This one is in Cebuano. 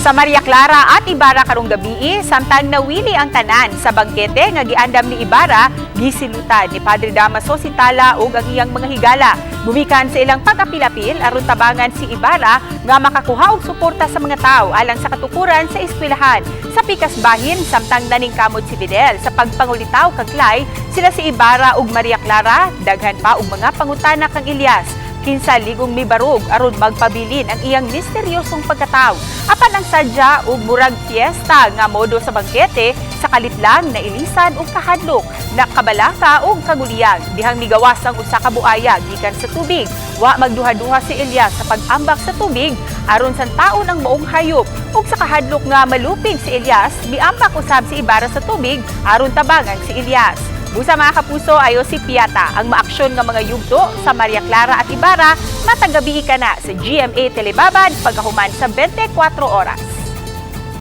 Sa Maria Clara at Ibarra karong gabii, samtang nawili ang tanan sa bangkete nga giandam ni Ibarra, gisilutan ni Padre Damaso si Tala ug ang iyang mga higala. Gumikan sa ilang pag-apil-apil aron tabangan si Ibarra nga makakuha og suporta sa mga tao alang sa katukuran sa eskwelahan. Sa pikas bahin, samtang naningkamot si Fidel sa pagpangulitaw kag Clay, sila si Ibarra ug Maria Clara, daghan pa og mga pangutana kang Elias kinsa ligong mibarog aron magpabilin ang iyang misteryosong pagkataw. Apan ang sadya ug murag fiesta nga modo sa bangkete sa kalit lang nailisan og kahadlok, nakabalaka ug kaguliyang dihang migawas ang usa ka buaya gikan sa tubig. Wa magduha-duha si Elias sa pag-ambak sa tubig aron santaon ang maong hayop, ug sa kahadlok nga malupig si Elias, miambak usab si Ibarra sa tubig aron tabangan si Elias. Busa, mga kapuso, ayo si Piata, ang maaksyon nga mga yugto sa Maria Clara at Ibarra, matag gabii kana sa GMA Telebabad pagkahuman sa 24 oras.